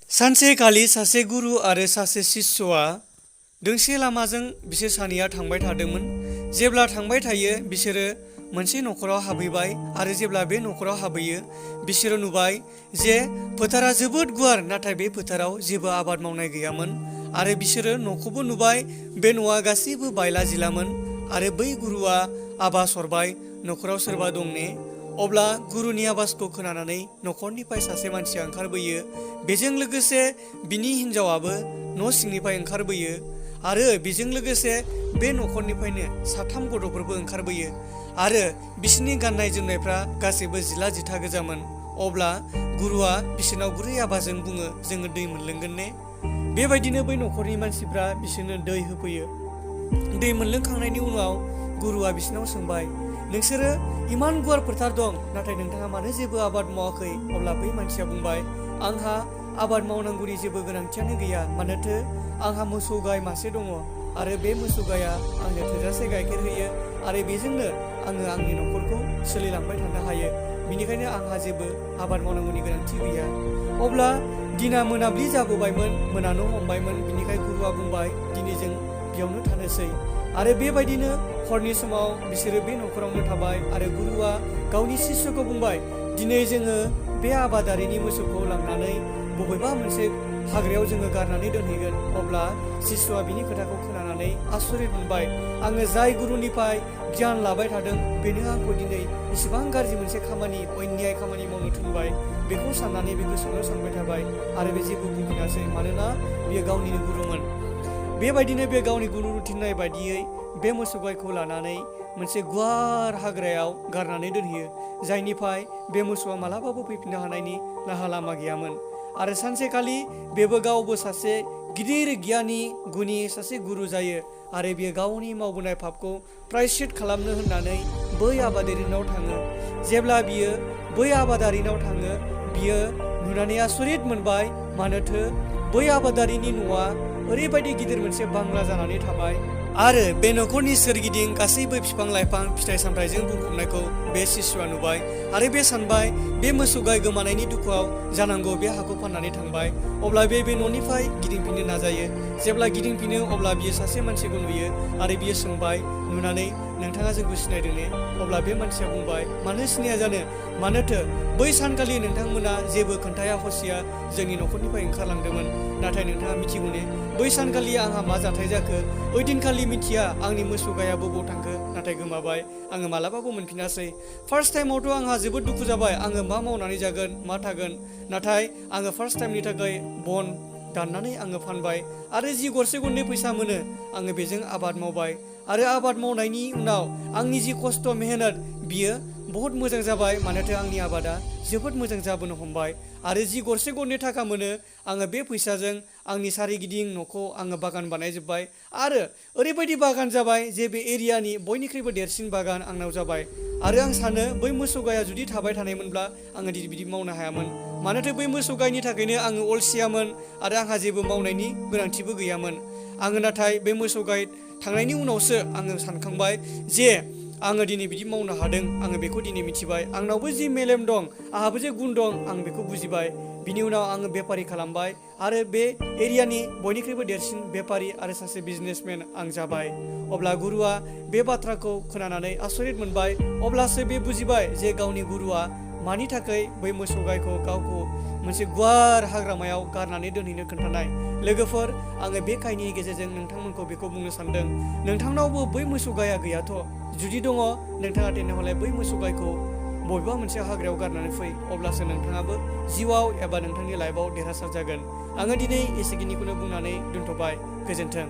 सानसेखालि सासे गुरु आरो सासे शिष्यआ दोंसे लामाजों बिसोर सानैया थांबाय थादोंमोन। जेब्ला थांबाय थायो बिसोरो मोनसे न'खराव हाबहैबाय आरो जेब्ला बे न'खराव हाबहैयो बिसोरो नुबाय जे फोथारा जोबोद गुवार, नाथाय बे फोथाराव जेबो आबाद मावनाय गैयामोन। आरो बिसोरो न'खौबो नुबाय, बे न'आ गासैबो बायला जिलामोन। आरो बै गुरुआ आवाज हरबाय, न'खराव सोरबा दं ने? अब्ला गुरुनि आवाजखौ खोनानानै न'खरनिफ्राय सासे मानसिया ओंखारबोयो। बेजों लोगोसे बिनि हिन्जावाबो न' सिंनिफ्राय ओंखारबोयो आरो बेजों लोगोसे बे न'खरनिफ्रायनो साथाम गथ'फोरबो ओंखारबोयो आरो बिसोरनि गाननाय जोमनायफ्रा गासैबो जिला जिथा गोजामोन। अब्ला गुरुआ बिसोरनाव गुरै आवाजजों बुङो, जोङो दै मोनलोंगोन ने? बेबायदिनो बै न'खरनि मानसिफ्रा बिसोरनो दै होफैयो। दै मोनलोंखांनायनि उनाव गुरुआ बिसोरनाव सोंबाय, नोंसोरो इमान गुवार फोथार दं, नाथाय नोंथाङा मानो जेबो आबाद मावाखै? अब्ला बै मानसिया बुंबाय, आंहा आबाद मावनांगौनि जेबो गोनांथियानो गैया, मानोथो आंहा मोसौ गाय मासे दङ आरो बे मोसौ गाया आंनो थोजासे गाइखेर होयो आरो बेजोंनो आङो आंनि न'खरखौ सोलिलांबाय थानो हायो। बेनिखायनो आंहा जेबो आबाद मावनांगौनि गोनांथि गैया। अब्ला दिना मोनाब्लि जाबोबायमोन, मोनानो हमबायमोन। बिनिखाय गुरुआ बुंबाय, दिनै जों बेयावनो थानोसै। आरो बेबायदिनो हरनि समाव बिसोरो बे न'खरावनो थाबाय आरो गुरुआ गावनि शिष्यखौ बुंबाय, दिनै जोङो बे आबादारिनि मोसौखौ लांनानै बबेबा मोनसे हाग्रायाव जोङो गारनानै दोनहैगोन। अब्ला शिष्यआ बिनि खोथाखौ खोनानानै आसरित मोनबाय, आङो जाय गुरुनिफ्राय गियान लाबाय थादों बेनो आंखौ दिनै इसिबां गाज्रि मोनसे खामानि, अन्याय खामानि मावनो थिनबाय। बेखौ साननानै बे गोसोआवनो सानबाय थाबाय आरो बे जेबो बुजिनासै, मानोना बियो गावनिनो गुरुमोन। बेबायदिनो बे गावनि गुरु थिननाय बायदियै बे मोसौ गायखौ लानानै मोनसे गुवार हाग्रायाव गारनानै दोनहैयो, जायनिफ्राय बे मोसौआ मालाबाबो फैफिननो हानायनि राहा लामा गैयामोन। आरो सानसेखालि बेबो गावबो सासे गिदिर गियानि गुनि सासे गुरु जायो आरो बियो गावनि मावबोनाय पापखौ प्रायश्चित खालामनो होननानै बै आबादारिनाव थाङो। जेब्ला बियो बै आबादारिनाव थाङो, बियो नुनानै आसरित मोनबाय, मानोथो बै आबादारिनि न'आ ओरैबायदि गिदिर मोनसे बांला जानानै थाबाय आरो बे न'खरनि सोरगिदिं गासैबो बिफां लाइफां फिथाइ सामथाइजों बुंफबनायखौ बे शिष्यआ नुबाय आरो बे सानबाय, बे मोसौ गाय गोमानायनि दुखुआव जानांगौ बे हाखौ फाननानै थांबाय। अब्ला बे न'निफ्राय गिदिंफिननो नाजायो। जेब्ला गिदिंफिनो अब्ला बियो सासे मानसिखौ नुयो आरो बियो सोंबाय, नुनानै नोंथाङा जोंखौ सिनायदों ने? अब्ला बे मानसिया बुंबाय, मानो सिनाया जानो, मानोथो बै सानखालि नोंथांमोना जेबो खोन्थाया हसिया जोंनि न'खरनिफ्राय ओंखारलांदोंमोन। नाथाय नोंथाङा मिथिगौ ने, बै सानखालि आंहा मा जाथाय जाखो? ओइदिनखालि मिथिया आंनि मोसौ गाया बबाव थांखो, नाथाय गोमाबाय, आङो मालाबाबो मोनफिनासै। फार्स्ट टाइमावथ' आंहा जोबोद दुखु जाबाय, आङो मा मावनानै जागोन, मा थागोन। नाथाय आङो फार्स्ट टाइमनि थाखाय बन दाननानै आङो फानबाय आरो जि गरसे गरनै फैसा मोनो आङो बेजों आबाद मावबाय आरो आबाद मावनायनि उनाव आंनि जि खस्थ' मेहनत बियो बहुद मोजां जाबाय, मानोथो आंनि आबादा जोबोद मोजां जाबोनो हमबाय आरो जि गरसे गरनै थाखा मोनो आङो बे फैसाजों आंनि सारिगिदिं न'खौ आङो बागान बानायजोब्बाय आरो ओरैबायदि बागान जाबाय जे बे एरियानि बयनिख्रुइबो देरसिन बागान आंनाव जाबाय। आरो आं सानो बै मोसौ गाया जुदि थाबाय थानायमोनब्ला आङो बिदि मावनो हायामोन, मानोथो बै मोसौ गायनि थाखायनो आङो अलसियामोन आरो आंहा जेबो मावनायनि गोनांथिबो गैयामोन। आङो नाथाय बे मोसौ गाय थांनायनि उनावसो आङो सानखांबाय जे आङो दिनै बिदि मावनो हादों, आङो बेखौ दिनै मिथिबाय। आंनावबो जि मेलेम दं, आंहाबो जे गुन दं, आं बेखौ बुजिबाय। बिनि उनाव आङो बेफारि खालामबाय आरो बे एरियानि बयनिख्रुइबो देरसिन बेफारि आरो सासे बिजनेसमेन आं जाबाय। अब्ला गुरुआ बे बाथ्राखौ खोनानानै आसरित मोनबाय। अब्लासो बे बुजिबाय जे गावनि गुरुआ मानि थाखाय बै मोसौ गायखौ गावखौ मोनसे गुवार हाग्रामायाव गारनानै दोनहैनो खोन्थानाय। लोगोफोर, आङो बे काहिनिनि गेजेरजों नोंथांमोनखौ बेखौ बुंनो सानदों, नोंथांनावबो बै मोसौ गाया गैयाथ'? जुदि दङ, नोंथाङा देनाहले बै मोसौ गायखौ बबेबा मोनसे हाग्रायाव गारनानै फै, अब्लासो नोंथाङाबो जिउआव एबा नोंथांनि लाइफआव देरहासार जागोन। आङो दिनै एसेखिनिखौनो बुंनानै दोनथ'बाय। गोजोन्थों।